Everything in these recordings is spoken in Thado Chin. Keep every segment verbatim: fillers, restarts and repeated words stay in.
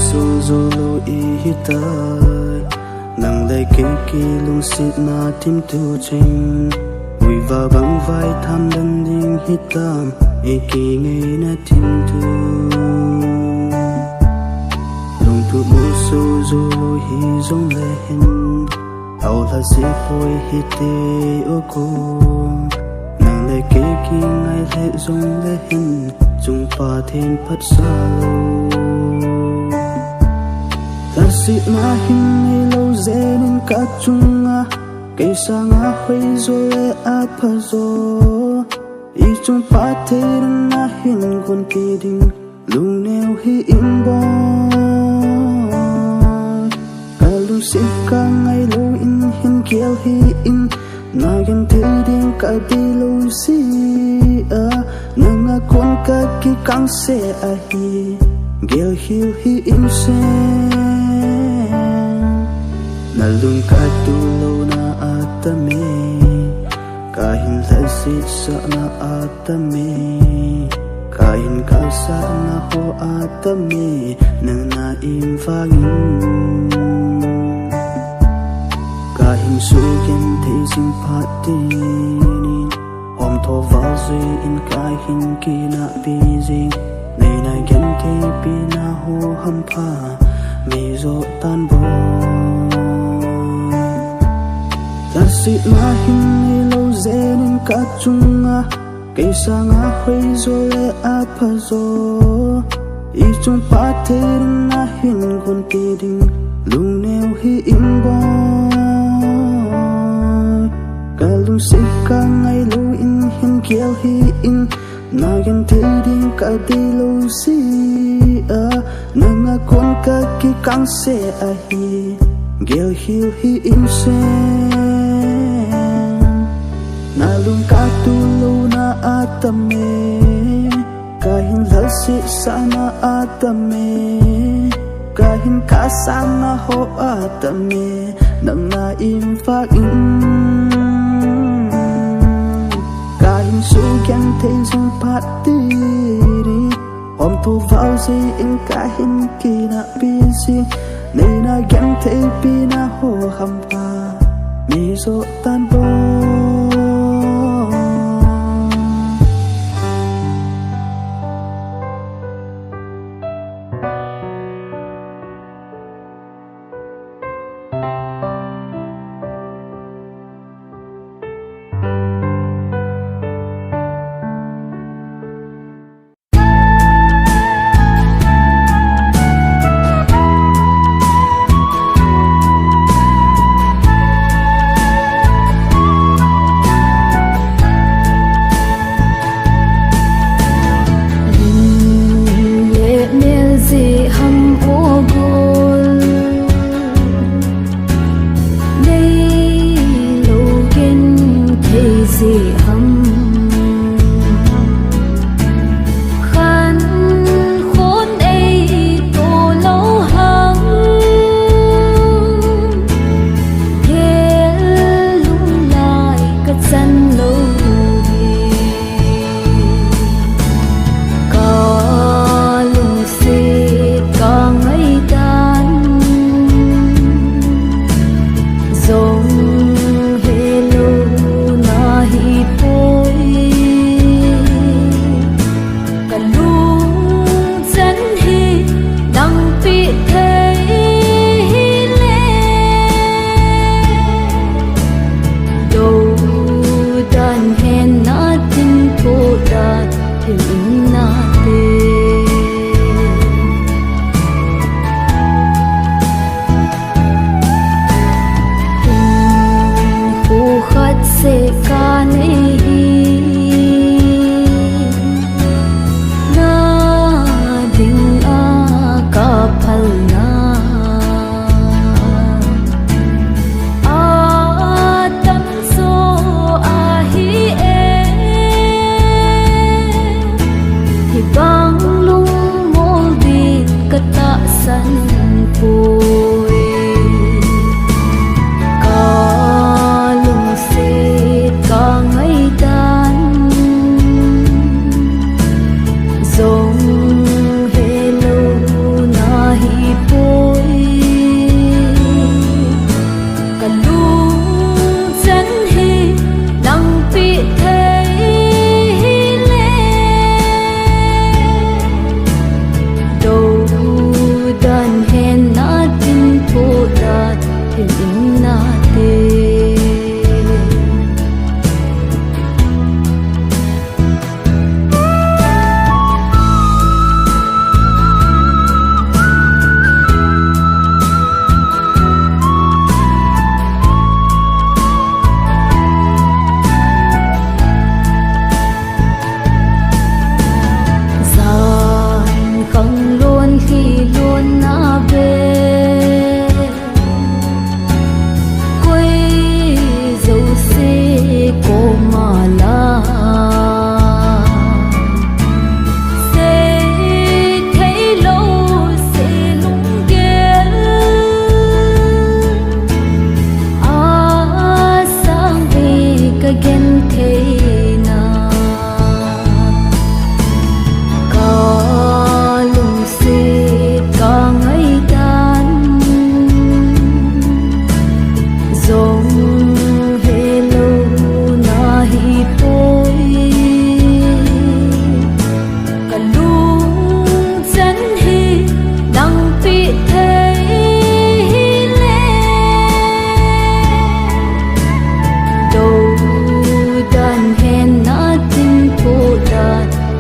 Sujolo ihitai, nang le kei kilungsetna thimthu cheng. Uiva bang vai tham dan ding hitam, ikingaina thimthu. Lungtup mu sujolo hijongle hin, aola se poi hite o ko. Nang le kei kingai le jongle hin, chungpa theng phat salo. Lhasetna hin neilou jeh in kachunga, kei sanga hoijo le aphajo. Ichungpa thei ding nahin gonpi ding, lungneo hih in boi. Kalungset kangailou in hin gel hih in, nagenthei ding kadeilou jeh a, nanga kon kakikangse ahi, gelhil hih in sen. Nalung katulouna atame, kahin lhaset sahna atame, kahin kalsahna ho atame, nang na-im vangin. Kahin sugenthei jing phat teni, homtho val jeh in kahin kinahpi jing, neina gentheipina ho hampha, meijo tan boi. Lhasetna hin neilou jeh in kachunga, kei sanga hoijo le aphajo. Ichungpa thei ding nahin gonpi ding, lungneo hih in boi. Kalungset kangailou in hin gel hih in, nagenthei ding kadeilou jeh a, nanga kon kakikangse ahi, gelhil hih in sen. Nalung katulouna atame, kahin lhaset sahna atame, kahin kalsahna ho atame, nang na-im vangin. Kahin sugenthei jing phat teni, homtho val jeh in kahin kinahpi jing, neina gentheipina ho hampha, meijo tan boi.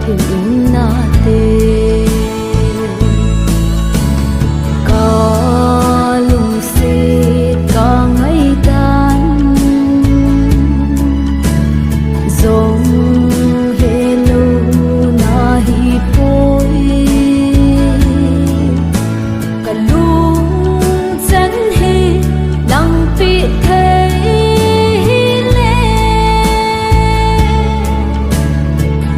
Thin in nate, ka lungset ka ngaidan, jong helou nahi poi. Ka lungchan hi nang peh thei hile,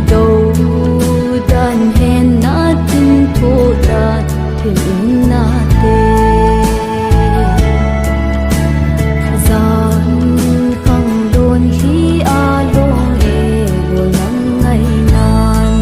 dodan hen natin thodan, thin in nate. Jan khang don hi along e, gol nang ngainan.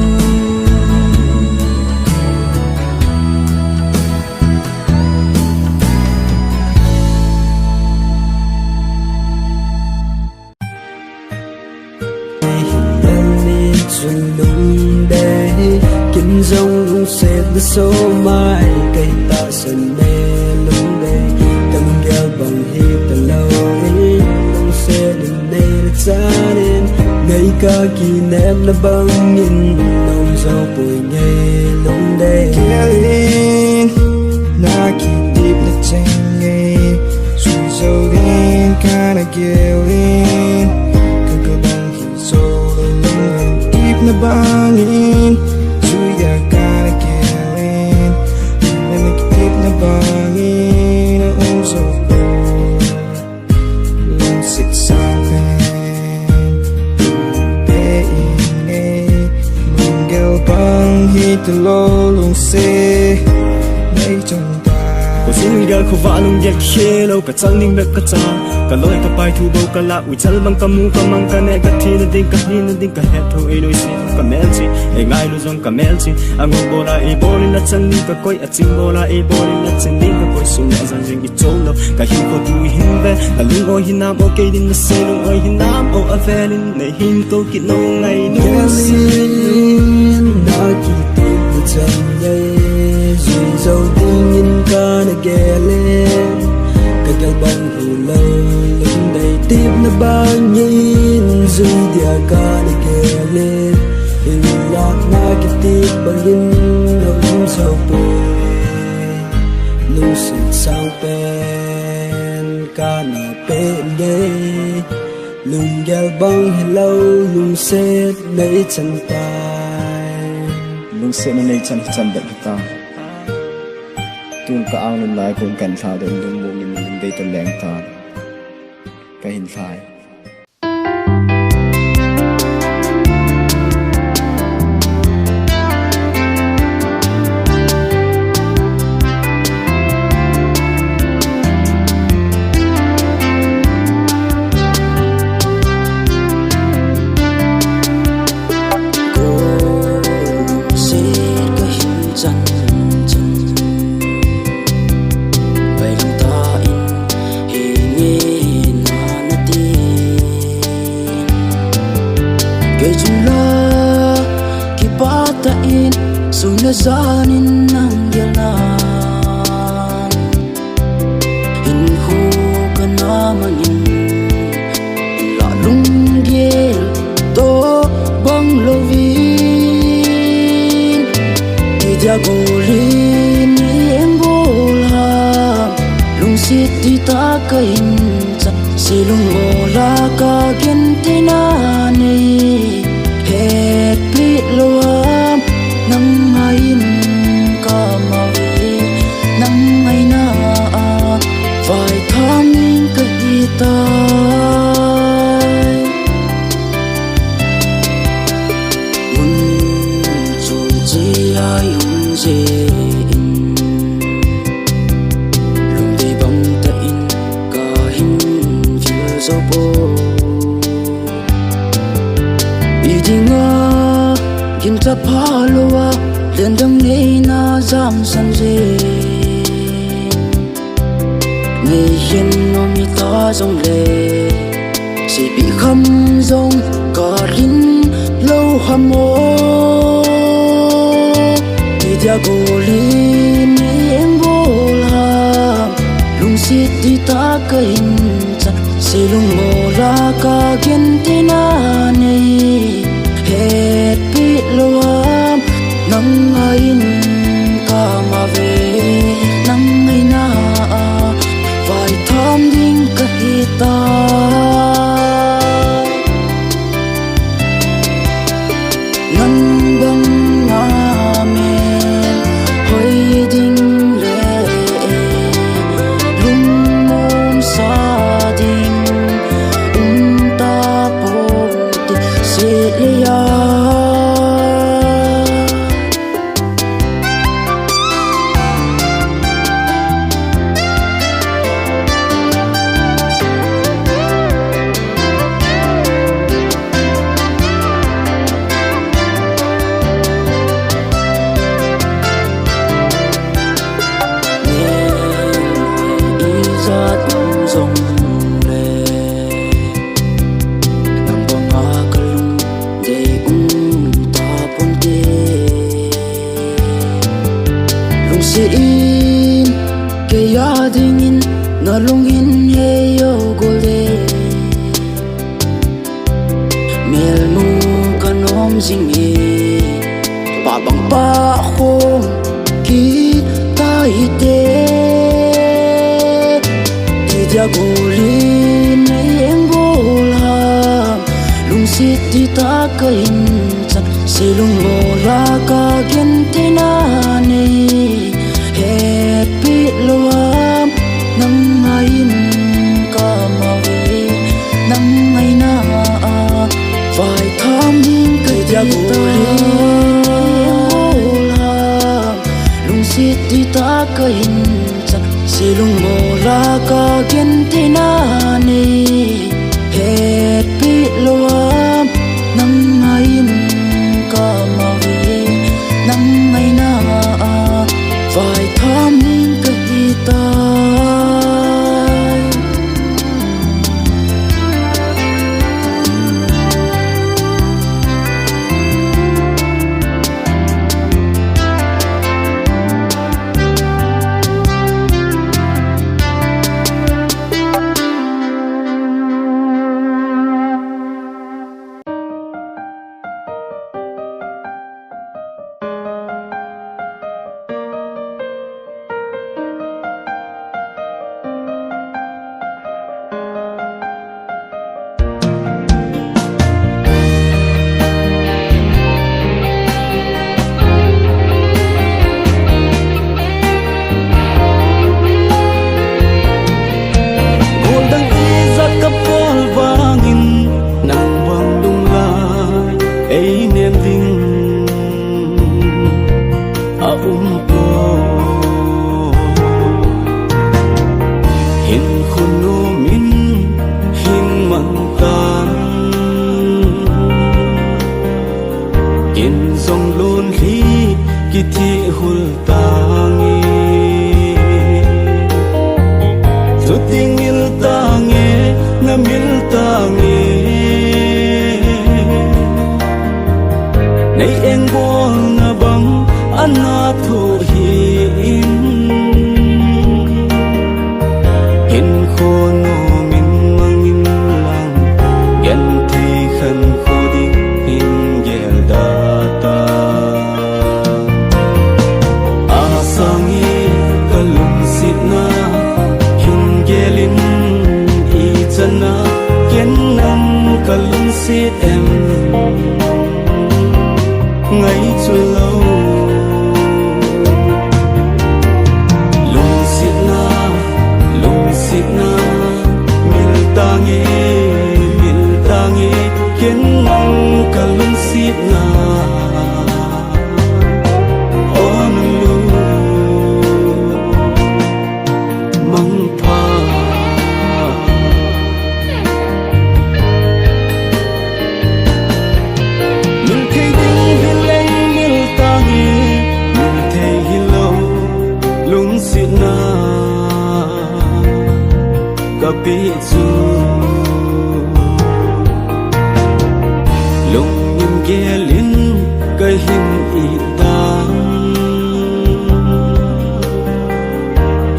Chun lungdei, kin jong lungset na so mai, kei tahsan ne lungdei, ka lunggel bang hi talou, lungset in nei na chan in, ngai ka kinepna bangin, nong jo poi ngai lungdei. Gelin, na kitepna cheng ngai, sui jo din kana gelin, ka ka bang hi so lung tepna bangin, sui a kana gelin, na kitepna bangin, na um jo poi. Lungset sang pen, pe in nge, lunggel bang hi talou lungset, nei chang ta. Ko si lunggel khovah lunggel khelou, ka chang ning bep ka chang, ka loi ka pai thu bou ka la, ui chal bang ka mu ka mang ka ne, ka thi na ding ka hi na ding ka het tho ei noi si, ka mel chi, ei ngailu jong ka mel chi, a ngol bol a ei bol in la chang ning ka koi, a ching bol a ei bol in la ching ding ka koi, sum le jang jing i chom lou. Ka hinkho tu hin ve, na lung o hinam o, kei din na sei lung o hinam o, a velin nei hin kou kit nau ngai nu. Gelin, na kitepna cheng ngai, jui jo dingin kana gelin, ka gel bang hilou, lungdei tepna bangin, jui dia kana gelin, in la na kitep bangin, na um jo poi. Lungset sang pen kana pe nge, lunggel bang hilou, lungset nei chan tai. Lungset na nei chan hi chan bep hita. Tun ka ang lum lai kong kan lha deuh, lungmong in lungdei ta leng ta. Ka hin lhai. Ko se ka hin chan chan. Vailam tah in hi nge na na ti. Kei chun la kipah tah in sun le jan in nang gel nan. Hinkho ka na mangin la lunggel toh bang louvin, idia golin nei bol ham, lungset tah ka hin chan, sei lung bol a ka genthei na nei hetpeh lou ham, nang ngai in ka mao e, nang ngaina a vaithang in ka hi tai. Mun chom cheh a i um jeh in, lungdei bang tah in ka hin vil jou poi. I dinga gingcha pha lou a, lendang neina jamsan jeh. Nei hin nom hita jongle, seipeh kham jong ka lhin lou ham o. Idia golin nei bol ham, lungset tah ka hin chan, sei lung bol a ka genthei na nei hetpeh lou a. Tin, kei a dingin na lungin hei o gole. Melmu ka nom jing e, pa bang pa khom kita hite. Ti dia guli nei eng gol ham, lungsit ti ta ka hin chan, sei lungmol a ka gen tina nei. Hetpi lou ham, nang ngain ka mauve, nang ngaina a vai tham ding ka dia gole. Lungsit ti ta ka hin chan, sei lungmol a ka gen tina nei. Hetpi lou ham, nang ngain ka mauve, nang ngaina a vai tham ding ka hitai. Goldang ijat ka bol vangin, nang vang lunglai ei nem ding a um poi. Hin khonum in hin mang tan, kin jong lonlhi kithi hul tange. Chuti ngil tange, na mil tange. Nei engbolna bang ana thoh hih in. Hin khonum in mang inlang, genthei khankho ding hin gel da tan. Asang e ka lungsetna hin gel in, ichan a ken nang ka lungset em? Ngai chu lou. Lungsetna, lungsetna, mil tange, mil tange, ken nang ka lungsetna. O nang lu, mangpha. Mil thei ding hileng mil tange, mil thei hilou lungsetna ka pe chu. Lungim gel in ka hin it dan,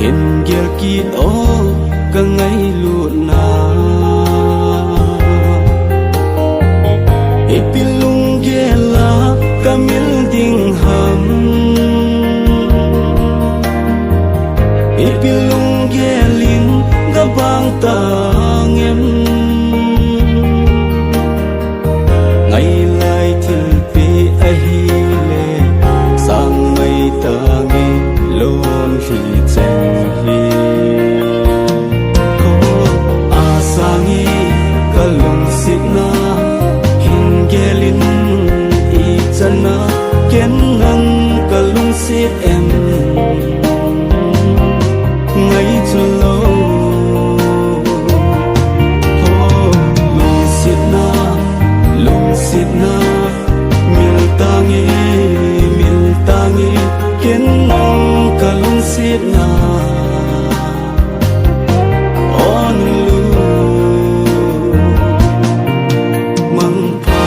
hin gel kit o ka ngailutna. Ipi lunggel a ka mil ding ham? Ipi lunggel in ka bang tang em? Ngailai thilpi ahile, sang mai tange lonlhi cheng hi. Ko asang e ka lungsetna, hin gel in ichan a ken nang ka lungset em? Ngai chu lou. Ho, lungsetna, lungsetna, mil tange, mil tange, ken nang ka lungsetna. O nang lu, mangpha.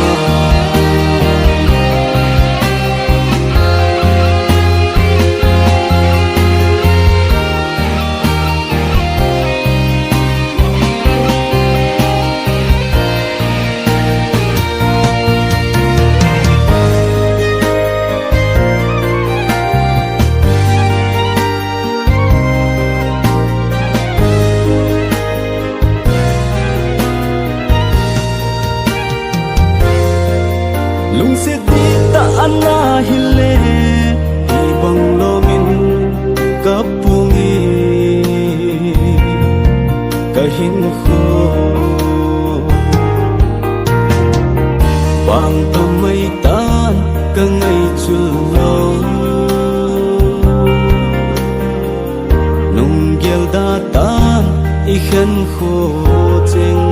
Nahile, hibang lom in kapung e, kahinkho bang tamai tan kangaichul lou. Nung gelda tan ikhen kho cheng.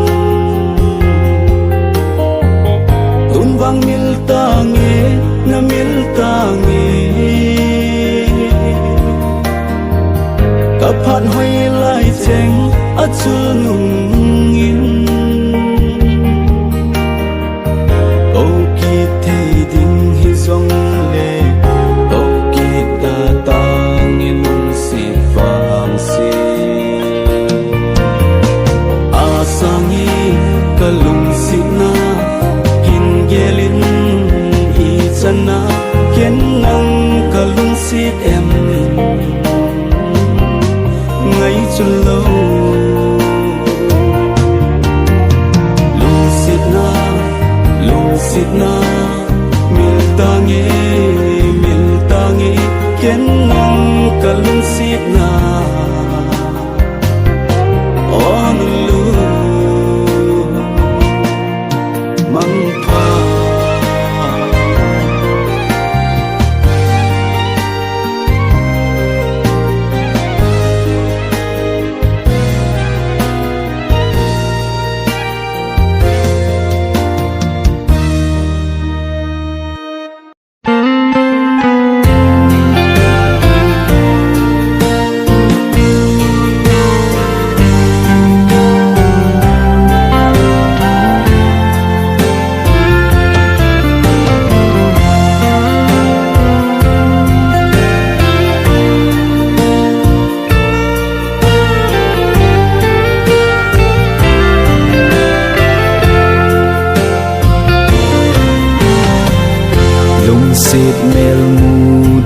Tun vang mil tange, namil tange. Kaphat hoi lai cheng achul nungin. Kou kithei ding hijongle, kou kitah tange lungset vangse. Asang e kalungsetna, hin gel in ichan a, ken nang kalungset em? Ngaichul lou. Lungsetna, lungsetna, mil tange, mil tange, ken nang kalungsetna. O nulu, mangpha. Lungset mel mu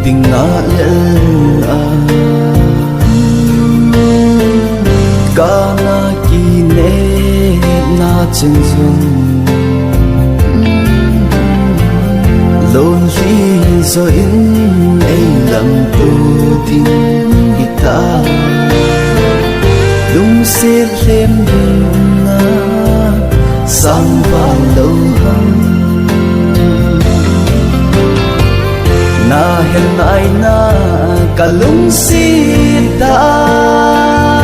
ding nalel a, kana kinepna cheng jong, lonlhi jo in eilamto ding hita. Lungset lhem ding a sangval lou ham? Nahet naina kalungset dan,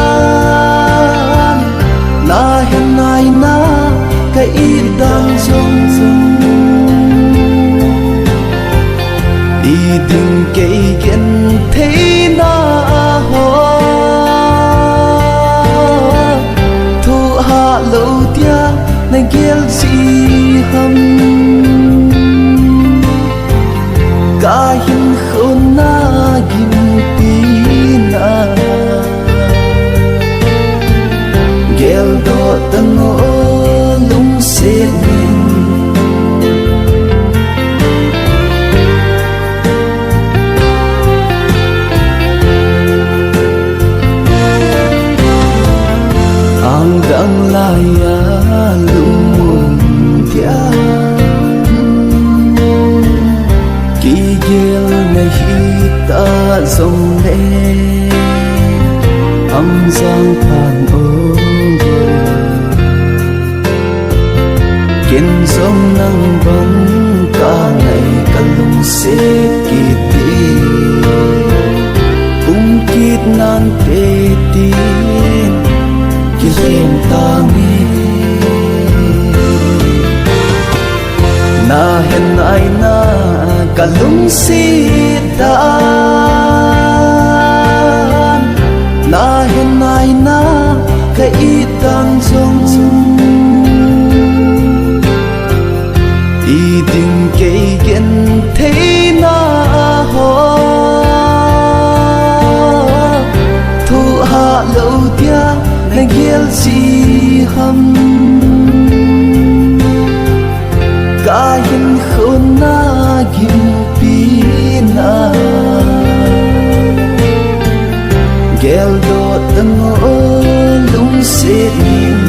nahet naina ka-it dan jong, iding kei gentheina ho, thohhat lou dia nagel ji ham? Kahinkho na gimpi na geldoh tan o lungset min. Angdang laiya lungmong dia kigel nahi ta jongle, Amjang pan o, ken jong nang bang kangai kalungset kiti. Umkit nante tin kilem tange. Nahet naina kalungset dan, nahet naina ka-it dan jong, iding kei gentheina ho, thohhat lou dia nagel ji ham? Kahinkho na gimpi na geldoh tan o lungset in.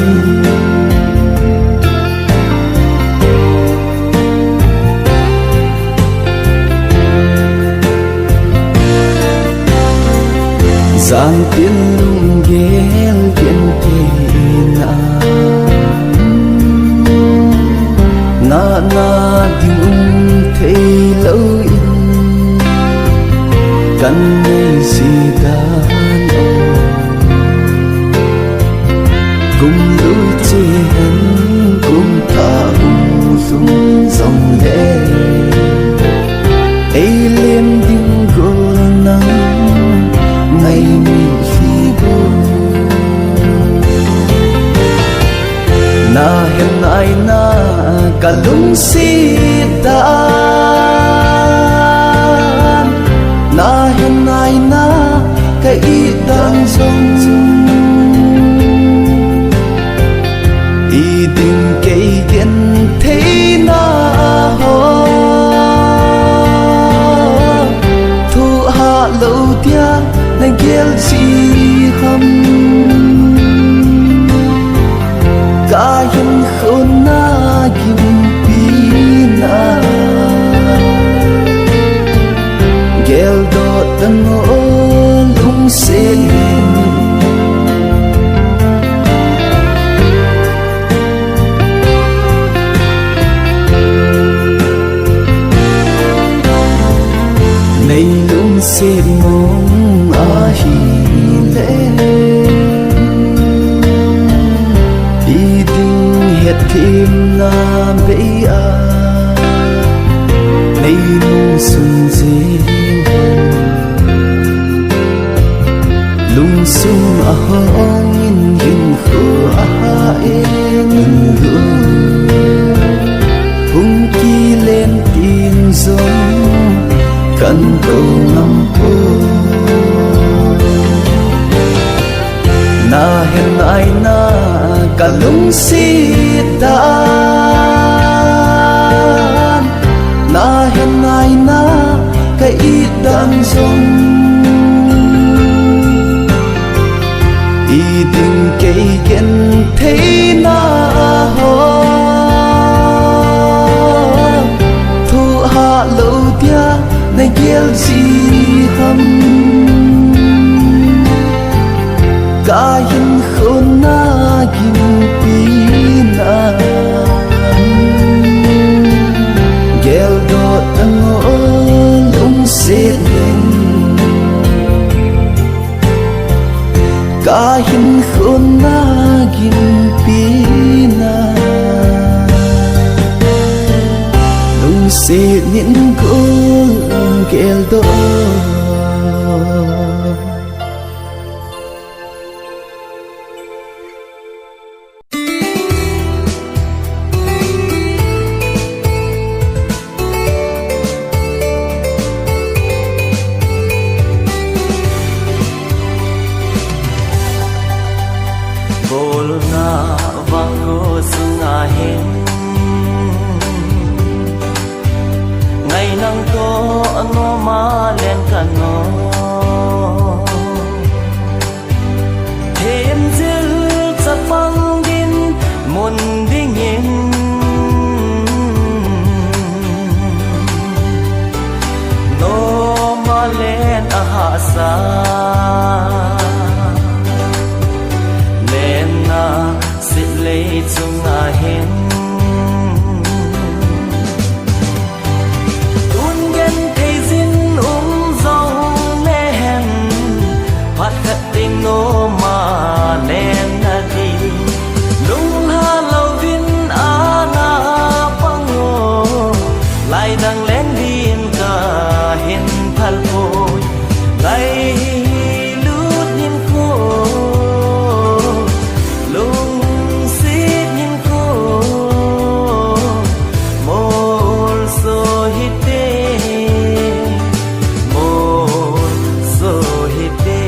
Sangpil lunggel genthei na, na, na ding um thei lou in, kan nei si dan o. Kum lui che hen, kum thah hung lhung jong le, ei lem ding gol nang ngai mi hi bo. Na hen ai na ka lungsit dan, na hen ai na ka it dan jong, i ding kei genthei na ho, thu ha lou dia na gel ji ham. Ka hinkho na gimpi na, geldoh tang o lungset in. Nei lungset mong ahile, i ding hetthem na bei a, nei lungsun jing hen. Lungsung a hong in hinkho a ha in in lu. Hung kilen tin jong kan kou ngam poi. Na hen ai na ka lungsit dan, na hen ai na ka it dan jong, i ding kei genthei na ho, thu ha lou dia na gel ji ham. Ka hinkho na gimpi na, geldoh tang o lungset in. Ka hinkho na gimpi na, lungset in kol geldoh. Bolna vangkho sunga hin, ngai nang toh nom a len ka nom. Themjil chapang dinmun dingin, nom a len a hahsa, lenna silei chunga hin. Tun genthei jin um jong le hen, phat khat ding nom a len na di. Lunglha louvin anga pang o, lai dang leng din ka hin thal poi. Ngailut hinkho, lungset hinkho, molso hite, molso hite.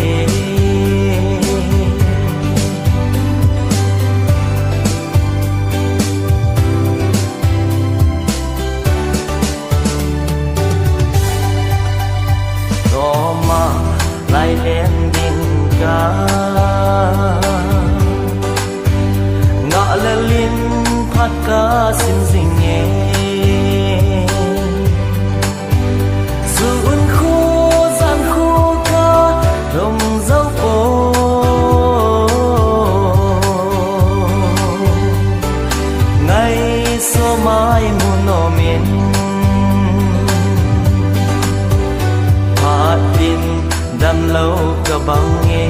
Nom a lai len ding ka, ngah lel in phat ka sim jing e. Sun kho jan kho ka lhung jou kabang e.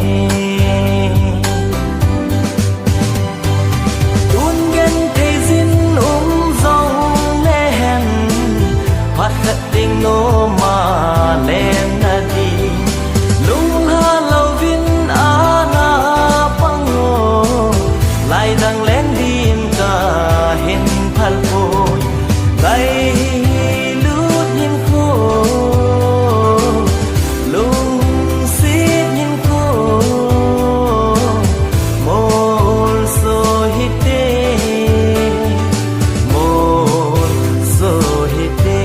Tun genthei jin um jong le hen, phat khat ding noma len na di. Lunglha louvin ana pang o, laidang leng din kahin phal poi. Ngailut hinkho, lungset hinkho, molso hite, molso hite.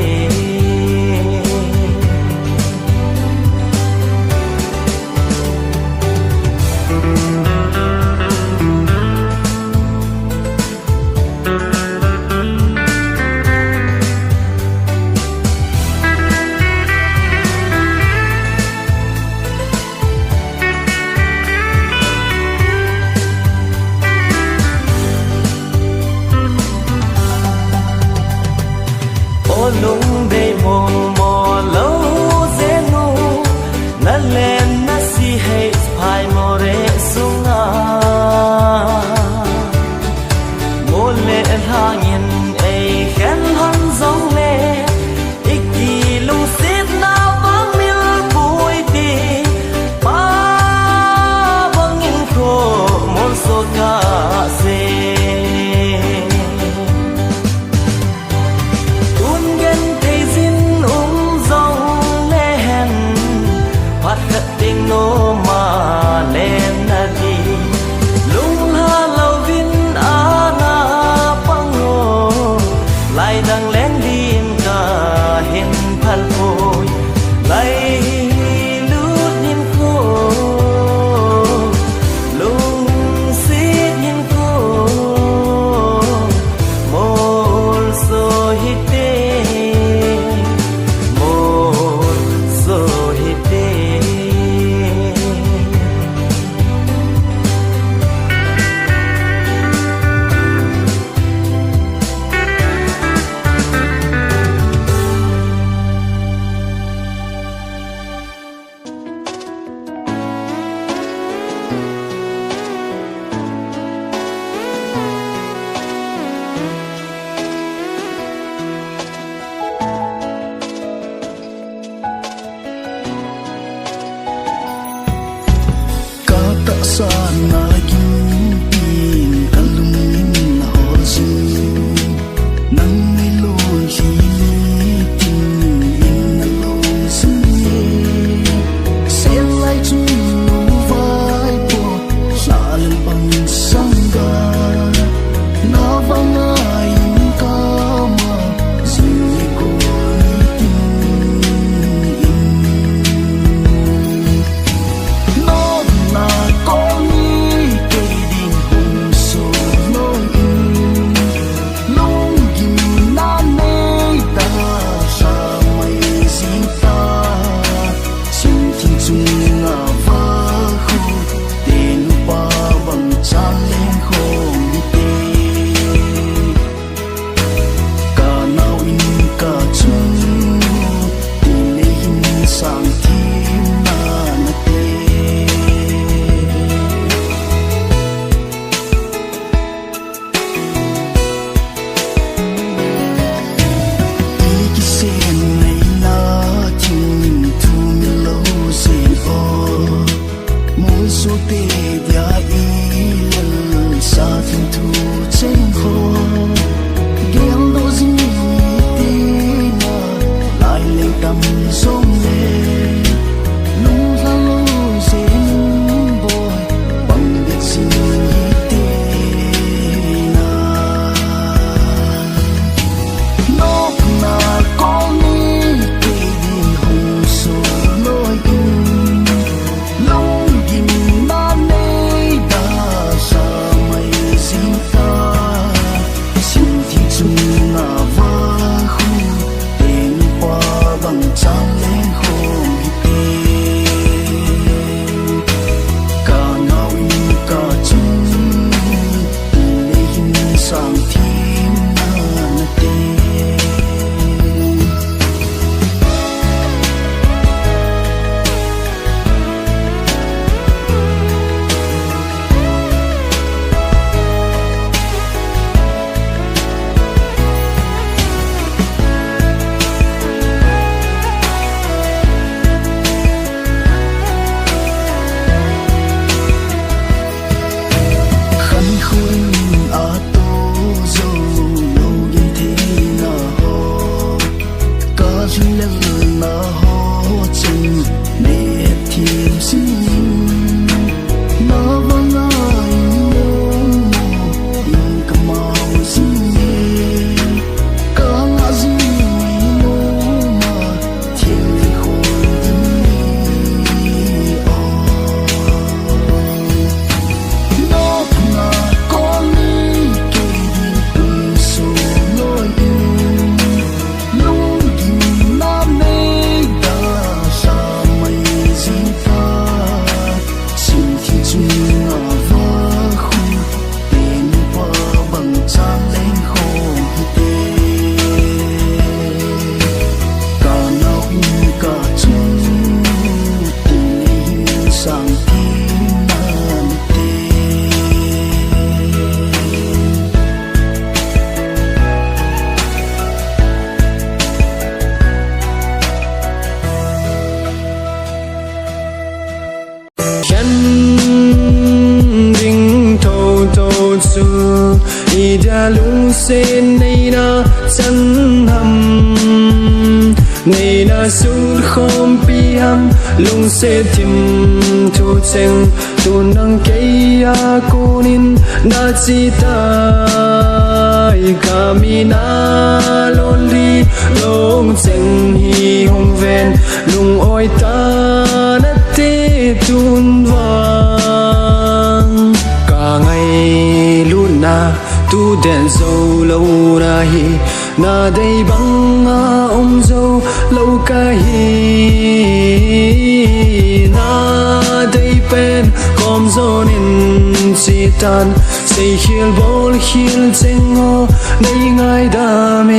Sen neina chan ham, neina sulkhompi ham, lungset thim thu cheng, tun nang kei a konin na chi tai, ka mina lonely, lungcheng hi hung ven, lung oi ta na te tun vang, ka ngailutna tu den zo lo na hi, na dei banga um zo lo ka hi, na dei pen kom zonin chi tan, sei khel bol khel cheng o nei ngaidam e.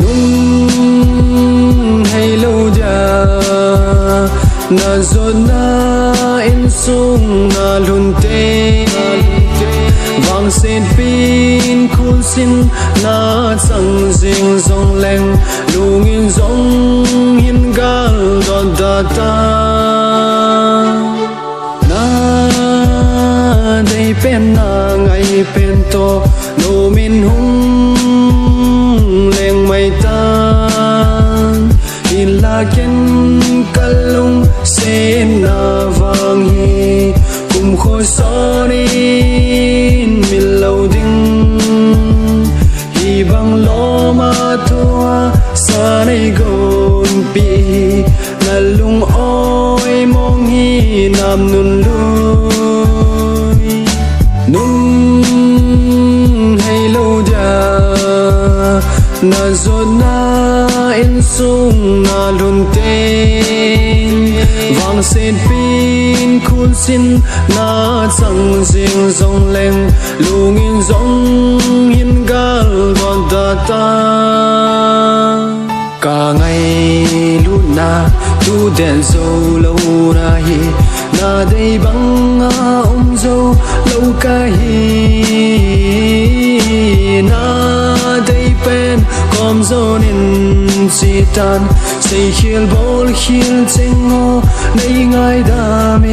Nung hei lo dia, na zotna insung na lhun te, vangset pin khulsin na chang zing zong leng, lungin zong hin gal don da ta. Na dei pen na ngai pen to, no min hung leng mai tan. Hinla ken ka lungsetna vang hi, kum khoi sonin mil lo ding. Hibang loma thua sa nei gonpi hi, na lung oi mong hi nam nun lui. Nung hei lo dia, na zotna insung na lhun te, vangset pin khulsin na chang zing zong leng, lungin zong hin gal don da ta. Ka ngailutna tu den zo lo na hi, na dei banga um zo lo ka hi, na dei pen kom zonin chi tan, sei khel bol khel cheng o nei ngaidam e.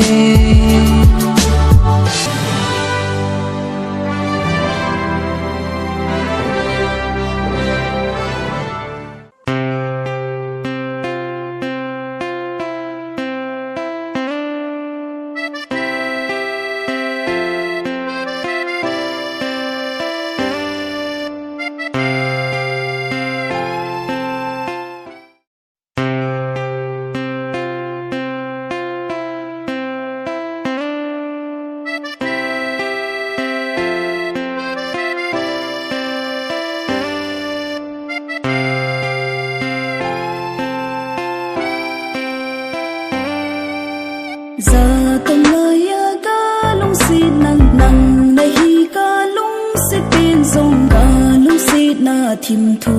Jatong laiya ka lungset nang, nang na hi ka lungset pen zong, ka lungsetna thim thu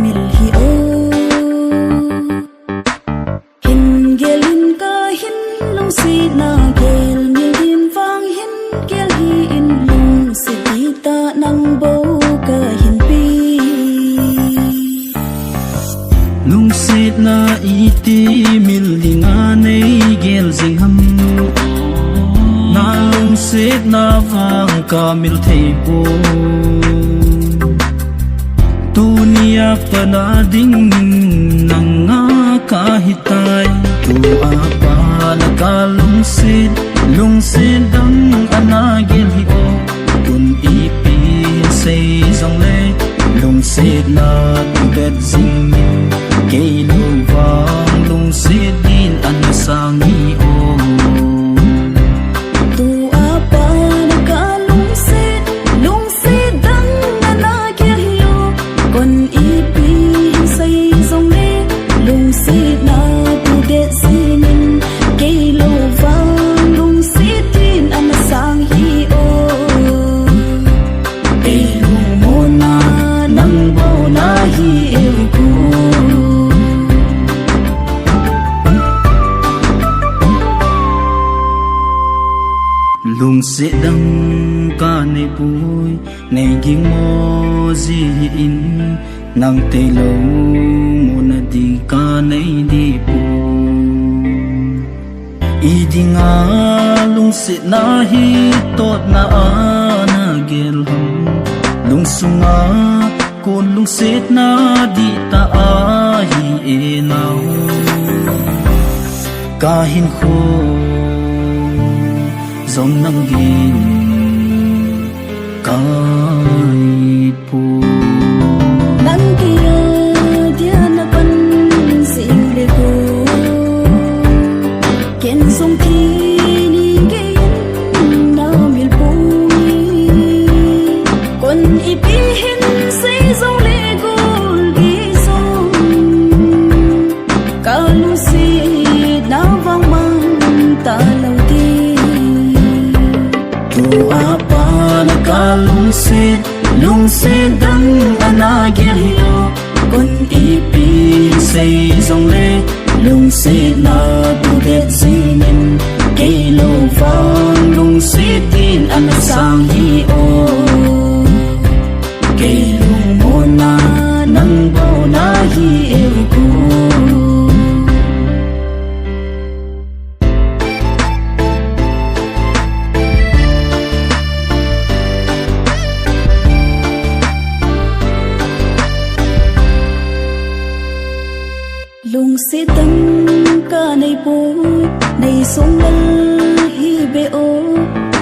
mil hi o. Hin gel in ka hin lungsetna gel, mil din vang hin gel hi in, lungset tita nang bou ka hin pi. Lungsetna iti mil dinga nei gel zing ham? Na lungsetna vang ka mil thei pon. Tunia pana dingin nanga ka hi tai. Tua pana ka lungset, lungset dang ana gel hi o. Kun ipi hin sei zong le, lungsetna tu bet zing in, kei lou vang lungset din ana sang hi o. Tua pana ka lungset, lungset dang ana gel hi o. Kun ipi hin sei zong le, lungsetna tu bet zing in, kei lou vang lungset din ana sang hi o. Ei lungmonna nang bou na hi e u ku. Lungset dang ka nei poi, nei ging mo ji in, nang tei lou mona ding ka nei di poi. I dinga lungsetna hi totna ana gel ham? Lungsunga kon lungsetna dihtah ahi e nao. Kahinkho jong nang din kaipoi. Nang kia dia napan sing le ko. Ken jong thi ni keiyin namil ponge. Kon ipi hin sei jongle gol gei jong kalungsetna vang mang talou te. Tua pat a kalungset, lungset dang ana gel hi o. Kon ipi sei jongle, lungsetna tudet jingin, kei lou vang lungset din ana sang hi o. Kei lungmonna nang bou nahi e ko. Lungset dang kanei poi, nei song lal hi be o,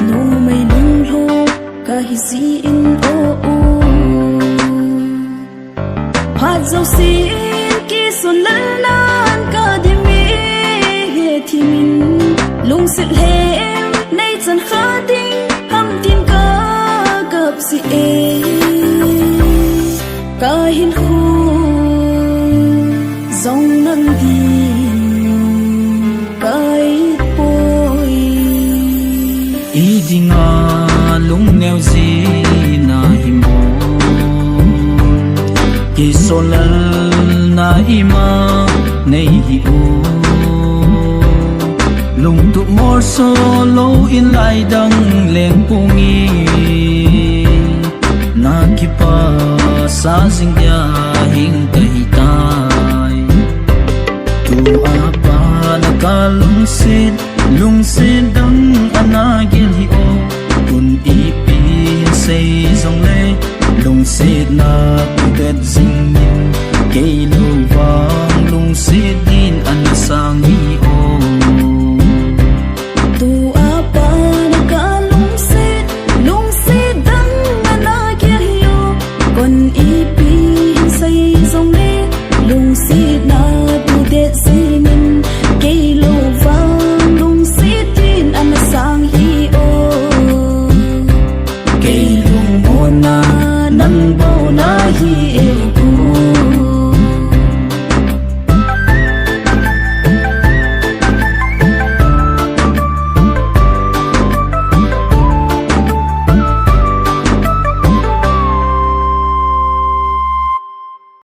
numei lunglhop kahi jin o o. Phat jousen kisun lal nan kadim e, hethem in lungset lhem nei chan kha ding ham tin kakap jie. Kahinkho jong nang din kaipoi. Idinga lungneo jing nahim o. Kisolna ima nei hi o. Lungtup molso louvin lai dang leng ponge. Na kipah sa jing dia hing kahi tai. Tua pat a kalungset, lungset dang ana gel hi o. Kon ipi sei jongle, lungsetna tudet jingin, kei